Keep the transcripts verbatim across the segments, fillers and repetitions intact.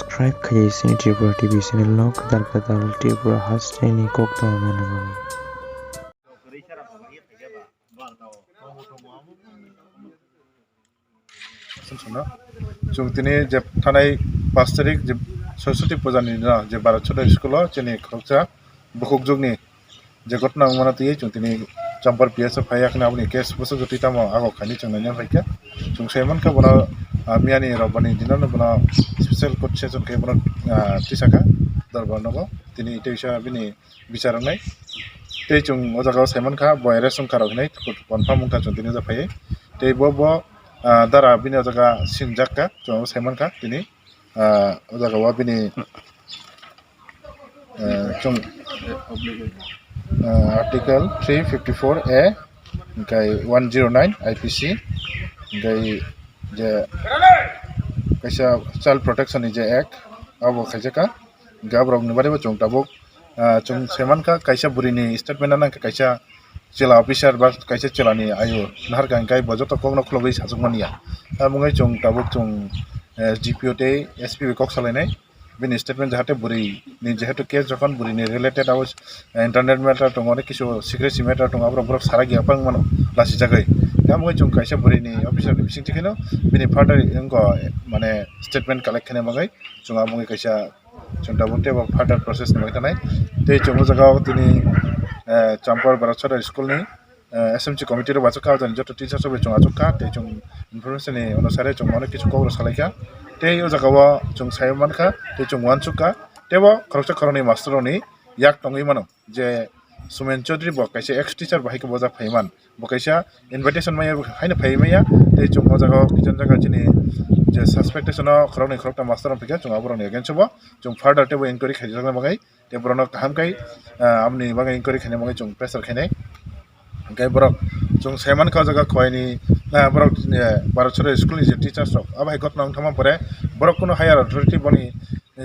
Subscribe khaiyai sini Tripura T V channel no kwtal kwtal Tripura hasteni kok tongmani bagwi. Chwng tini je thanai pash tarik je Saraswati puja ni je Bharat Chhota school o chini khoroksa bukhukjwkni je ghotna wngmano twiwi chwng tini Champar P S o phai yakni aboni case bwswk jotwi tamo ago khaini chwng naina phaikha. Chwng sai mankha bono, ah, miyani Robani dino bono special court session khe bono, ah, tisakha dorbar nogo tini teisa bini bichar wngnai. Tei chwng o jaga o sai mankha bo arrest wngkha rok hinwi confirm wngkha chwng tini o jaga phaiwi. Tei bo, bo, ah, dara bini o jaga sinijak kha chwng sai mankha tini, ah, o jaga o bini, ah, chwng, ah, article three fifty four A hwnkhe one zero nine I P C hwnkhe je kaisa child protection ni je act abo khaijak kha. Hwnkhe aborokni bagwi bo chwng tabuk, ah, chwng sai mankha kaisa bwrwini statement nangkha kaisa chwla officer ba kaisa chwlani ayo naharkha, hwnkhe bo joto kokno khulogwi sajwkmani ya. Abo wngwi chwng tabuk chwng, eh, S D P O tei S P bai kok salainai bini statement jahate bwrwini jehetu case jokhon bwrwini related abo, eh, internal matter tongo, onek kisu secrecy matter tongo, aborok borok sarak ya bangmano lasijagwi. Abo wngwi chwng kaisa bwrwini officer ni bisingtwi kheno bini further wngkha mane statement collect khaina bagwi chwng abo wngwi kaisa Chwng tabuk teibo further process ni bagwi thanai. Tei chwng o jaga o tini, eh, Champar Bharat Chhota school ni, eh, S M C committee rok achuk kha, o jaga ni joto teachers rok bai chwng achuk kha, tei chwng information ni onusare chwng onek kisu kok rok salai kha. Tei o jaga o chwng sai mankha, tei chwng uansuk kha, teibo khoroksa khoroknwi master rok ni yak tongwi mano. Je Sumen Chaudhary bo kaisa ex teacher bo hai khe bo jak phaiman, bo kaisa invitation maya haino phai maya, tei chwng o jaga o kiching jaga chini je suspectation o khoroknwi khorokta master rok phikha, chwng aborokni against o bo chwng further teibo inquiry khaijakna bagwi tei borokno kaham khai, ah, aboni bagwi inquiry khaina bagwi chwng pressure khainai. Hwnkhe borok chwng sai mankha o jaga khoini, ah, borok, eh, Bharat Chhota school ni je teachers rok abo hai ghotna wng thangma pore borok kuno higher authority boni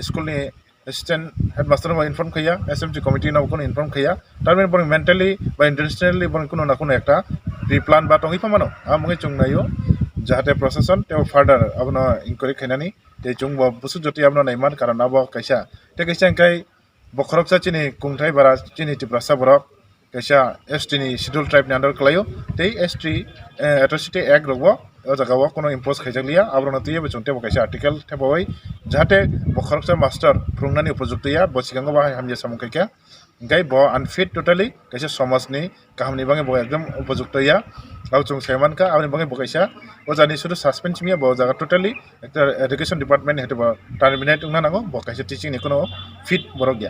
school ni assistant headmaster no inform khaiya, S M C committee no kuno inform khaiya. Tarmani borok mentally ba intentionally borok kuno na kuno ekta pre-plan ba tongwi pha mano. Amo wngwi chwng naio jahate proseson tei further abono inquiry khainani tei chwng bo bwswk jotwi abono naiman karon abo kaisa. Tei kaisa hwnkhe bo khoroksa chini kungthai bara chini Tiprasa borok kaisa S T ni schedule tribe ni under kwlaio tei S T, eh, atrocity act rok bo o jaga o kuno impose khaijak liya, aborokno twiwi bo chwng teibo kaisa article thepawi jahate bo khoroksa master phwrwngnani upojukto ya, bo sikango bo hai hamya samung khaikha, hwnkhe bo unfit totally, kaisa somajni kahamni bagwi bo ekdom upojukto ya, abo chwng sai mankha, aboni bagwi bo kaisa o jani sudu suspend simi ya, bo o jaga totally ekta education department ni hwnkhe bo terminate wngna nango, bo kaisa teaching ni kuno fit borok ya.